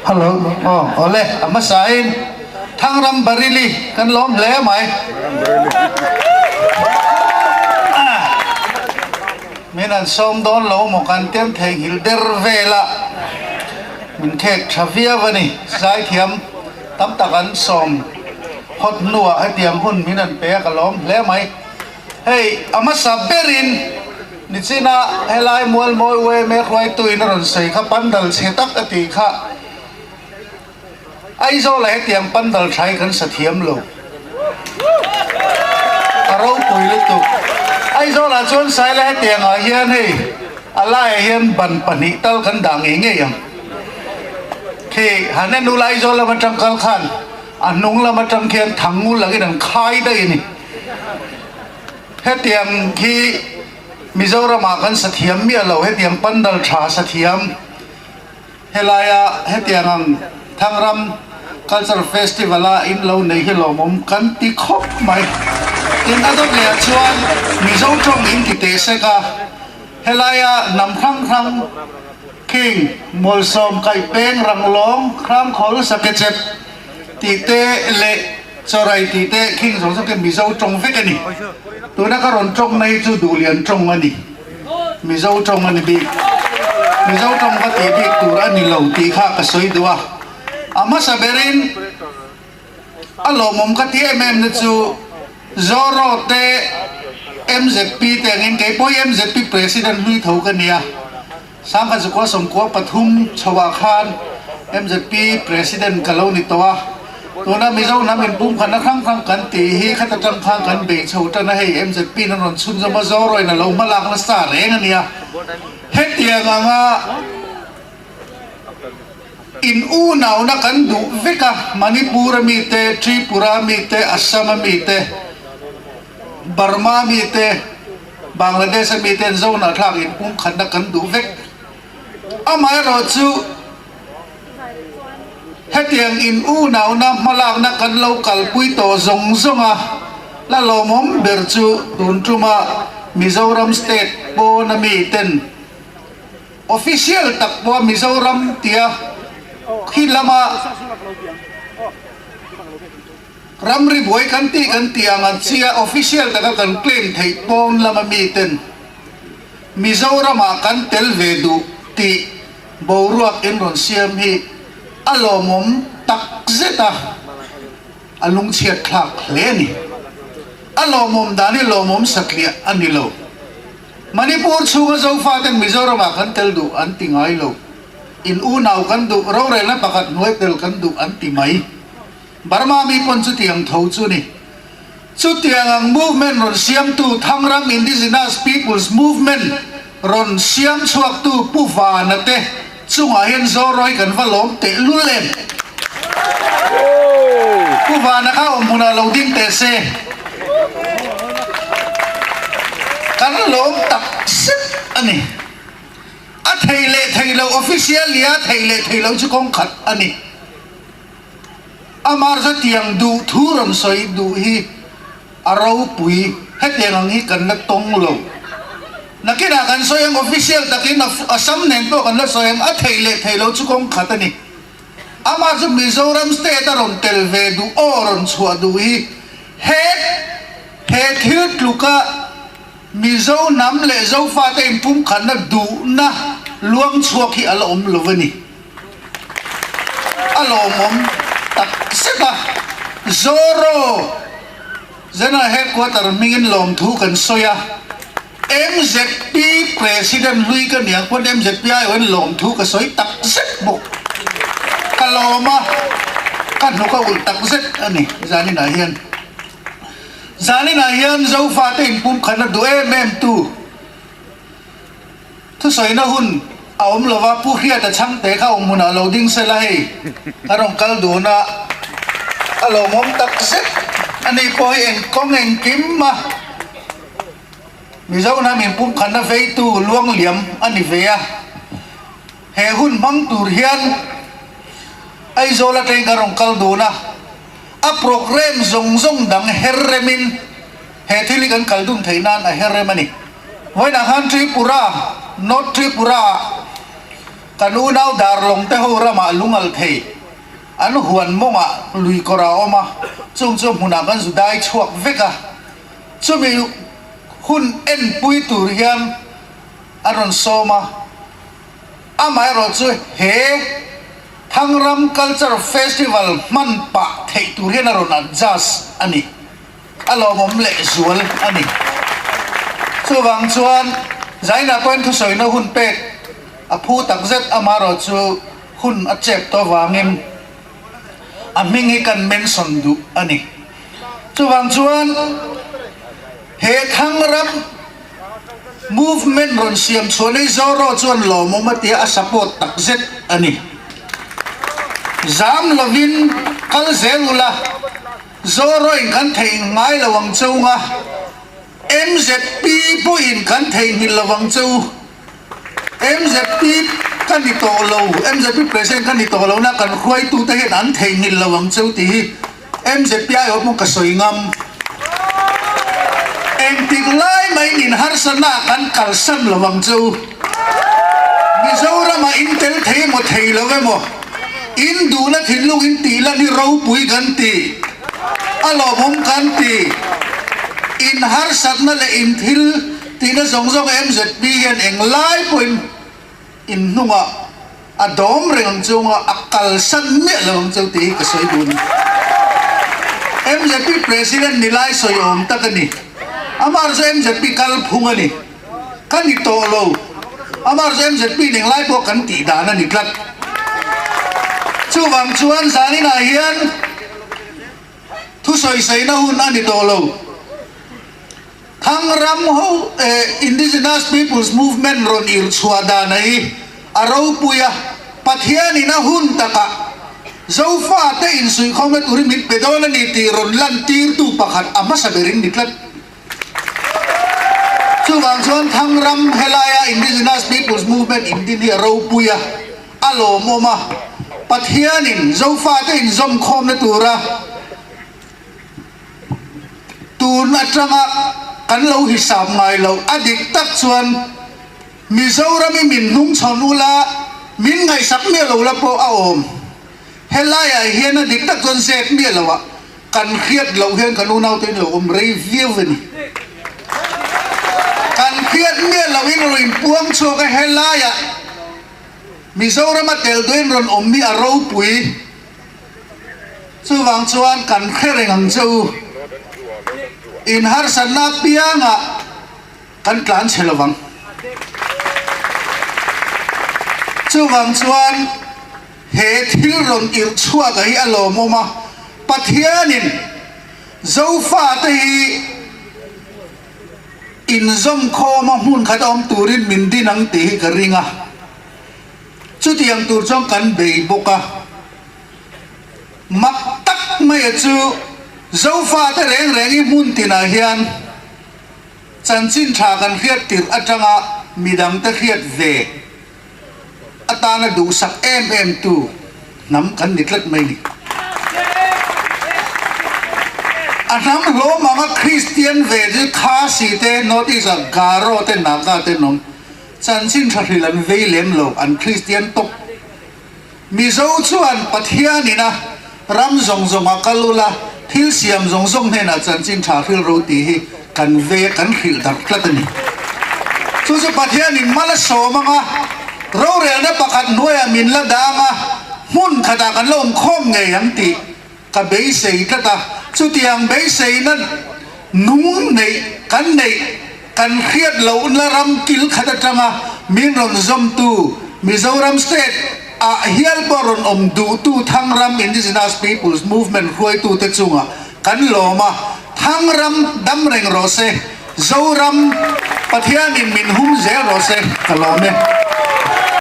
Hello, aw awle a hmasain Thangram Baryli kan lawm hle mai. Min an sawm dawn lo maw kan tiam theihnghilh der vel a, min khek tha viau a ni. Zaithiam tam tak an sawm hawt hnuah hetiang hun min an pe a ka lawm hle mai. Hei a hmasa berin nichina helai Mualmawi UMA hruaituin a rawn sawi kha pandal chhe tak a tih kha Aizawlah hetiang pandal tha hi kan sa thiam lo. A ropui lutuk. Aizawlah chuan Saila hetiangah hian hei a laiah hian ban pahnih tal kan dah ngei ngei ang. Khi han en ula Aizawl lam atang kal khan a hnung lam atang khian thangngul angin an khai daih a ni. Hetiang hi Mizoramah kan sa thiam miah lo, hetiang pandal tha sa thiam helaia hetiang ang Thangram Cultural Festival a in lo nei hi lawmawm kan ti khawp mai. Tin a dawt leh ah chuan Mizo tawng in ti teh sek a, helaia hnam hrang hrang King, Mualsawm, Kaihpeng, Ranglawng, Hrangkhawl, Sakechep tih te leh Chawrai tih te khing zawng zawng khi Mizo tawng vek a ni. Tuna ka rawn tawng na hi chu Duhlian tawng a ni. Mizo tawng a ni bik. Mizo tawng va tih bik tur a ni lo tih kha ka sawi duh a. A hmasa berin a lawmawm ka ti em em na chu Zoro te MZP te angin kei pawh hi MZP President hlui tho ka nia. Sangha Zukua 13 chhoah khan MZP President ka lo ni tawh a, tuna Mizo hnam inpumkhatna hrang hrang kan tih hi khata tang khan kan bei chho tan a, hei MZP in an rawn chhunzawm a, Zorawiin a lo hma lak nasa reng a nia. Hetiang anga in unauna kan duh vek a, Manipur a mite, Tripura a mite, Assam a mite, Burma a mite, Bangladesh a miten Zona thlak in pumkhatna kan duh vek. Amaherawh chu hetiang in unauna hmalakna kan lo kalpui tawh zawng zawng a, la lawmawm ber chu tun tuma Mizoram state pawna miten official tak pawha Mizoram tia khi lama Ramri buai kan tih kan tih ang an chia official taka kan claim theih pawn lama miten Mizoramah kan tel ve duh tih boruak in rawn siam hi a lawmawm tak zet a, a lungchhiat thlak hle a ni. A lawmawm dan hi lawmawm satliah a ni lo. Manipur chhunga Zofaten Mizoramah kan tel duh an ti ngai lo. In unau kan duh, rorelna pakhat hnuai tel kan duh an ti mai. Burma mi pawn chutiang tho chu ni. Chutiang ang movement rawn siamtu Thangram Indigenous Peoples Movement rawn siam chhuaktu Pu Vana te chungah hian Zorawi kan va lawm teh lul em? Pu Vana kha awm hmunah lo ding teh se. Kan lawm tak zet a ni. A thei leh thei lo official nia thei leh thei lo chu kawng khat a ni. Amar zatiang duh thu rawn sawi duh hi a ropui, hetiang ang hi kan la tawng lo. Nakinah kan sawi ang official takin a sam nen pawh kan la sawi ang, a theih leh theih loh chu kawng khat a ni. Amah chu Mizoram state a rawn tel ve duh aw rawn chhuah duh hi he he thil tluka Mizo hnam leh Zofate inpumkhatna duhna luang chhuak hi a la awm lo a ni. A lawmawm tak zet a, Zoro General Headquarter hmingin lawmthu kan sawi a, MZP President hlui ka nih ang pawn MZP aiawhin lawmthu ka sawi tak zet bawk. Ka lawm a, ka hnuk a ulh tak zet a ni zaninah hian. Zaninah hian Zofate inpumkhatna duh em em tu, Thusawina hun a awm lo va, Pu Hriata chhangte kha awm hmunah lo ding se la hei, ka rawn kal dun a, a lawmawm tak zet a ni pawh hi eng kawng engkim a, Mizo hnam inpumkhatna veitu luangliam a ni ve a, he hun hmang tur hian Aizawl atangin ka rawn kal dun a, a programme zawng zawng dang her remin he thil hi kan kal dun theih nan a her rem a ni. Vawiinah khan Tripura, North Tripura ah Kan unau Darlawng te ho ramah lungal thei an huan mawngah lui kawr a awm a, chung chu hmunah kan zu dai chhuak vek a, chumi hun enpui tur hian a rawn sawm a, amaherawh chu he Thangram Culture Festival hman pah theih tur hian a rawn adjust a ni. A lawmawm leh zual a ni. Chuvang chuan Zaina pawhin thusawina hun pek a phu takzet amaherawh chu hun a chep tawh avangin a hming hi kan mention duh a ni. Chuvang chuan he Thangram movement rawn siam chhuah nei Zoro chuan lawmawm a tia a support takzet a ni. Zam lovin kal zel ula. Zoroin kan theih ngai lo ang cheu nga, MZP pawhin kan theihnghilh lo ang cheu. MZP ka ni tawh lo, MZP President ka ni tawh lo na kan hruaitute hian an theihnghilh lo ang cheu tih hi MZP aiawh pawh ka sawi ngam. Engtik lai mai in harsatna ah kan kalsan lo ang cheu. Mizoramah in tel thei emaw thei lo emaw. In duhna thinlung in tih lan hi ropui kan ti, a lawmawm kan ti. In harsatna leh in thil tihna zawng zawng MZP hian eng lai pawhin in hnungah a dawm reng ang chunga a kalsan miah lo ang cheu tih hi ka sawi duh a ni. MZP President ni lai sawi awm tak a ni. Amah chu MZP kalphung a ni. Ka ni tawh lo. Amah chu MZP ning lai pawh kan tih dan a ni tlat. Chuvang chuan zaninah hian thusawisaina hun a ni tawh lo. Thangram ho eh Indigenous Peoples Movement rawn irchhuah dana hi a ropui a, Pathianin a hun takah Zofate insuihkhawmna turin min pe dawn a ni tih rawn lantirtu pakhat a hmasa berin ni tlat. Chuvang chuan Thangram helaia Indigenous Peoples Movement indin hi a ropui a, a lawmawm a, Pathianin Zofate inzawmkhawmna tura tun atanga kan lo hisap ngai loh a dik tak chuan Mizoram i min hnungchhawn ula min ngaihsak miah lo la pawh a awm. Helaiah hian a dik tak chuan zep miah lo a. Kan hriat loh hian kan unaute in lo awm rei viau a ni. Kan hriat miah loh in rawn inpuang chhuak a, helaiah Mizorama tel duhin rawn awm hi a ropui. Chuvang chuan kan hre reng ang che u. In harsatna apiangah kan tlan chhe lovang. Chuvang chuan. He thil rawn irh chhuak a hi a lawmawm a, Pathianin Zofate hi inzawmkhawm a hmun khat a awm turin min din ang tih hi ka ring a, chutiang tur chuan kan bei bawk a. Mak tak maia chu Zofate reng reng hi hmun tinah hian chanchin tha kan hriat tirh atanga midangte hriat ve atana duhsak em em tu hnam kan ni tlat mai ni. A hnam hlawm anga Kristian ve chu Khasi te, North East ah Garo te, Naga te an awm. Chanchin tha hril an vei lem lo, an Kristian tawp. Mizo chuan Pathian ina ram zawng zawng a kal ula, thil siam zawng zawng hnenah chanchin tha hril ro tih hi kan ve kan hrilh darh tlat a ni. Chu chu Pathianin mal a sawm anga rorelna pakhat hnuaiah min la dang a, hmun khatah kan la awm khawm ngei ang tih ka beisei tlat a. Chutiang beiseina nung neih kan neih kan hriat lohna ram kil khat atanga min rawn zawmtu Mizoram State ah hial pawh rawn awm duhtu Thangram Indigenous Peoples Movement hruaitute chungah kan lawm a, Thangram dam reng rawh se, Zoram Pathianin min hum zel rawh se ka lawm e.